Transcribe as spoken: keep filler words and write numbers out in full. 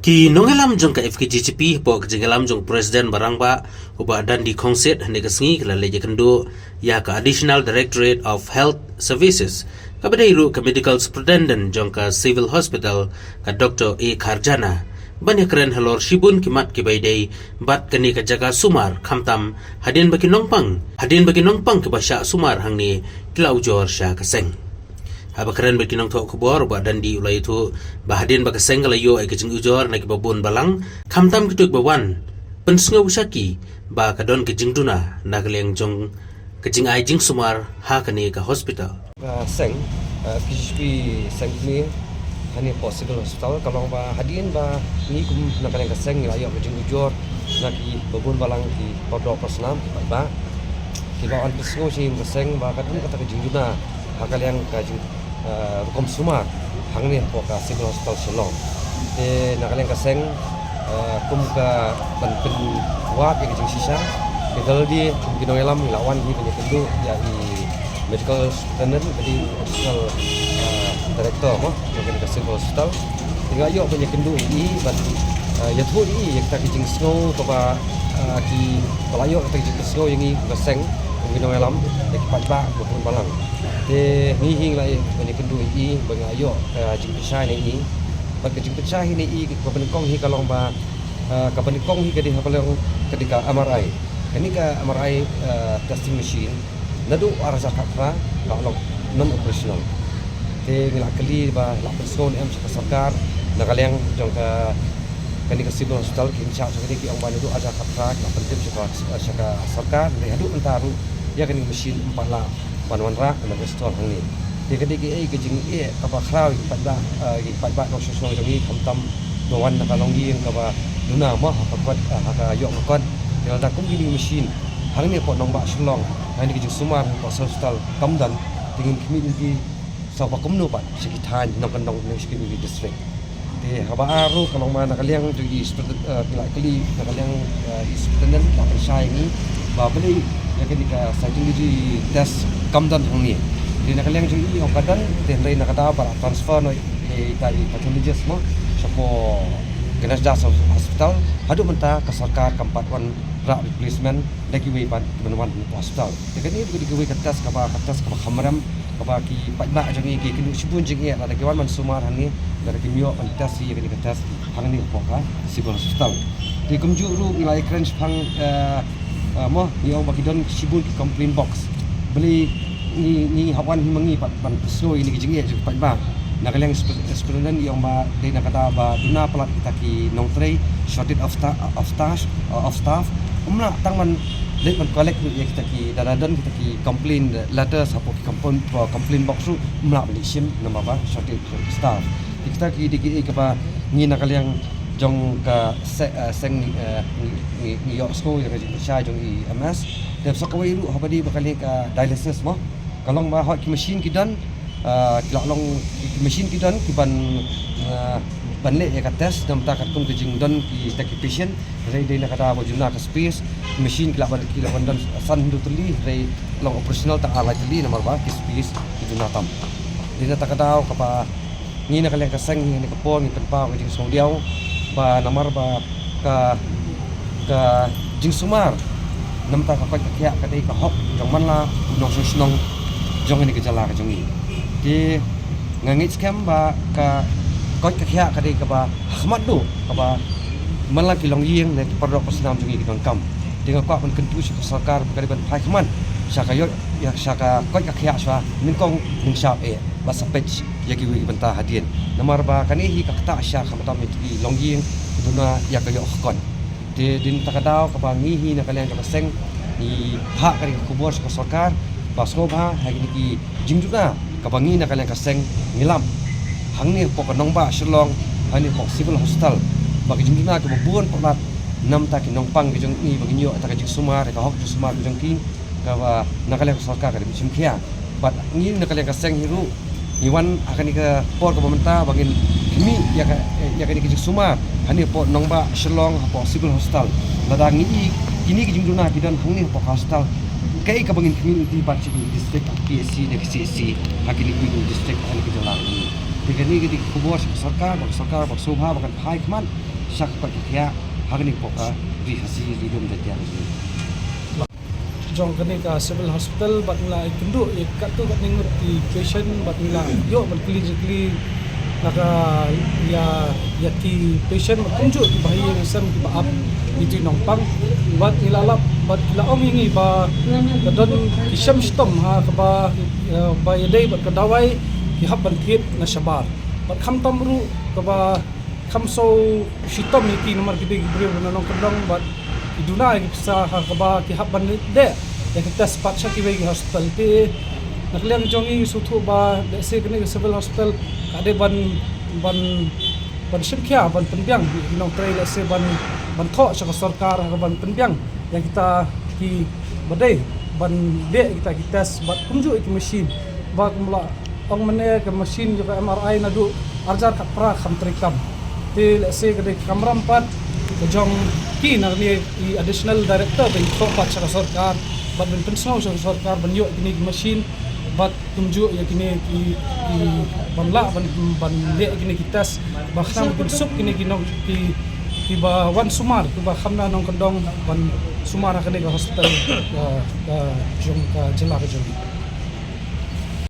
Ki nongïalam jong ka F K J G P hapoh ka jingïalam jong President Barang Bah, u Bah Dandi Khongsit, hynne ka sngi ka la leit ïakynduh ïa ka Additional Directorate of Health Services, kaba dei ruh ka Medical Superintendent jong ka Civil Hospital, ka Doctor A Kharjana, ban ïakren halor shibun ki mat kiba ïadei bad kane ka jaka sumar, khamtam hadien ba ki nongpang, hadien ba ki nongpang kiba shah sumar hangne ki la ujor sha ka seng. Haba kren bad ki nongthoh khubor, u Bah Dandi u la ïathuh ba hadien ba ka seng ka la ïoh ïa ka jingujor na kiba bun balang, khamtam kito kiba wan pynsngew sha ki, ba ka don ka jingduna na ka liang jong ka jingai jingsumar ha kane ka hospital. Ka seng, eh, F K J G P seng kmie hangne hapoh Civil Hospital, ka long ba hadien ba ngi kum na ka liang ka seng ngi la ïoh ka jingujor na kiba bun balang, ki paralok parasnam, ki paidbah, kiba wan pynsngew sha ngi kum ka seng ba ka don kata ka jingduna ha ka liang ka jing, eh, rukom sumar hangne hapoh ka Civil Hospital Shillong. Te na ka liang ka seng, eh, kum ka ban pynwad ïa ka jingshisha, te da lade kum ki nongïalam ngi la wan hi ban ïakynduh ïa i Medical Superintendent, ka dei Additional, eh, Director mo jong kane ka Civil Hospital. Te nga ïoh ban ïakynduh ïa i ban, eh, ïathuh ïa i ïa kata ka jingsngew kaba, eh, kiba la ïoh kata ka jingsngew ïa ngi kum ka seng, kum ki nongïalam, ïa ki paidbah kiba bun balang. Te ngi hi ngi la ïa ban ïakynduh ïa i ba nga ïoh ka jingpynshai na i. Bad ka jingpynshai hi na i kaba nyngkong hi ka long ba, eh, kaba nyngkong hi ka dei ha ka long ka dei ka M R I. Kane ka M R I, eh, testing machine naduh ar hajar khatphra ka long non operational. Te ngi la kylli ba la pynsngew ne em sha ka sorkar, na ka liang jong ka, kane ka Civil Hospital, ki in charge jong kane ki ong ba naduh ar hajar khatphra ki la pyntip sha ka, sha ka sorkar, hynrei haduh mynta ruh ïa kane ka machine ym pat lah ban wanrah, ban install hangne. Te ka dei kaei ka jingeh kaba khraw ïa ki paidbah, eh, ïa ki paidbah nongshong shnong jong ngi, khamtam ba wan na ka longïing kaba duna mo ha ka kot, eh, ha ka ïoh ka kot. Te lada kum kine ki machine hangne hapoh nongbah Shillong, hangne ka jingsumar hapoh Civil Hospital kam don, te ngin khmih lynti sa ba kumno pat sha ki thaiñ nongkyndong ne sha kine ki district. Te haba ar ruh ka long ba na ka liang jong i Superintendent, eh, ngi la kylli na ka liang, eh, i Superintendent la pynshai ïa ngi ba balei ïa kane ka cytology test kam don hangne. Te na ka liang jong i ong ka don, te hynrei na ka daw ba la transfer noh ïa ita i pathologist mo shapoh Ganesh Das Hospital, haduh mynta ka sorkar kam pat wanrah replacement da kiwei pat kiban wan hapoh hospital. Te kane ruh ka dei kawei ka test kaba, ka test kaba kham rem, kaba ki paidbah jong ngi ki kynduh shibun jingeh lada ki wan ban sumar hangne, lada kim ïoh ban test ïa kane ka test hangne hapoh ka Civil Hospital. Te kumjuh ruh ngi la ïakren shaphang, eh, eh, mo, ngi ong ba ki don shibun ki complaint box. Balei ngi, ngi hap wan hi ma ngi pat ban pynsngew ïa kine ki jingeh jong ki paidbah? Na ka liang Superintendent i ong ba dei na ka daw ba duna palat kita ki nongtrei, shortage of sta-, of staff, uh, of staff. Ym lah tang ban leit ban collect ruh ïa kita ki, lada don kita ki complaint letters hapoh ki complaint, uh, complaint box ruh ym lah ban leit shim namar ba shortage of staff. Kita ki dei kiei kiba ngi na ka liang jong ka se-, uh, seng, uh, ngi, ngi, ngi ïohsngew ïa ka jingpynshai jong i M S. Te sa kawei ruh haba dei ba ka liang ka dialysis mo, ka long ba hooid ki machine ki don, ah, ki la long ki machine ki don kiban, ah, ban leh ïa ka test, namar kata katkum ka jingdon kita ki patient, hynrei dei na ka daw ba duna ka space, machine ki lah ban, ki lah ban don san hynriew tylli, hynrei long operational tang ar lai tylli namar ba ki space ki duna tam. Dei na kata ka daw kaba ngi na ka liang ka seng hi ha kane ka por ngi pynpaw ka jingsngewdiaw ba namar ba ka, ka jingsumar namar ka koit ka khiah ka dei ka hok jong man la u nongshong shnong jong kane ka jylla ka jong ngi. Te nga ngeit skhem ba ka koit ka khiah ka dei kaba ha khmat duh kaba man la ki longïing ne ki paralok parsnam jong ngi ki donkam. Te nga kwah ban kyntu sha ka sorkar ba ka dei ban phai khmat sha ka ïoh, ïa, sha ka koit ka khiah shuwa nyngkong nyngshap eh ba sa peit ïa kiwei ki bynta hadien. Namar ba kane hi ka ktah sha khamtam ïa ki longïing ki duna ïa ka ïoh ka kot. Te dei na kata ka daw kaba ngi hi na ka liang jong ka seng ngi phah kane ka khubor sha ka sorkar ba sngewbha ha kine ki jingduna kaba ngi na ka liang ka seng ngi lap hangne hapoh ka nongbah Shillong, hangne hapoh Civil Hospital, ba ki jingduna kiba bun palat namar ki nongpang ki jong ngi ba kin ïoh ïa ka jingsumar, ïa ka hok jingsumar ki jong ki, kaba na ka liang ka sorkar ka dei ban shim khia. Bad ngi na ka liang ka seng hi ruh ngi wan ha kane ka por kaba mynta ba ngin khmih ïa ka, ïa kane ka jingsumar hangne hapoh nongbah Shillong hapoh Civil Hospital. Lada ngi i kine ki jingduna ki don hangne hapoh ka hospital, kaei kaba ngin khmih lynti pat sha ki district, P H C ne ki C H C ha kine ki district ha kane ka jylla. Te kane ka dei ka khubor sha ka sorkar, ba ka sorkar ba sngewbha ba kan phai khmat sha ka koit ka khiah ha kane ka pop ka Ri Khasi Ri Lum Jaiñtia ka jong ngi. Jong kane ka civil hospital bad ngi la ïakynduh ïa katto katne ngut ki patient bad ngi la ïoh ban kylli jingkylli na ka ïa ïa ki patient bad kumjuh ki bahaïing hasem kiba ap ïa ki nongpang bad ngi la lap bad ki la ong ïa ngi ba ka don ki shem shitom ha kaba ïa ba ïadei bad ka dawai ki hap ban thied na shabar bad khamtam ruh kaba kham shu shitom ïa ki namar ki dei ki briew na nongkyndong bad ki duna ïa ki pisa ha kaba ki hap ban leh ïa ki test pat sha kiwei ki hospital te na ka liang jong ngi shu thuh ba lehse kane ka civil hospital ka dei ban ban ban shim khia ban pynbiang ïa ki nongtrei lehse ban ban thoh sha ka sorkar ha ban pynbiang ïa kita ki ba dei ban leh kita ki test bad kumjuh ïa ki machine ba kum la ong mynne ka machine jong ka M R I naduh arjar khatphra kham treikam. Te lehse ka dei ka kamram pat ka jong ki na kane i additional director ban thoh pat sha ka sorkar bad ban pynsngew sha ka sorkar ban ïoh kine ki machine bad kumjuh ïa kine ki ki ban lah ban ban leh kine ki test ba khnang ban pynsuk kine ki nong ki kiba wan sumar kiba kham na nongkyndong ban sumar ha kane ka hospital ka ka jong ka jylla ka jong ngi.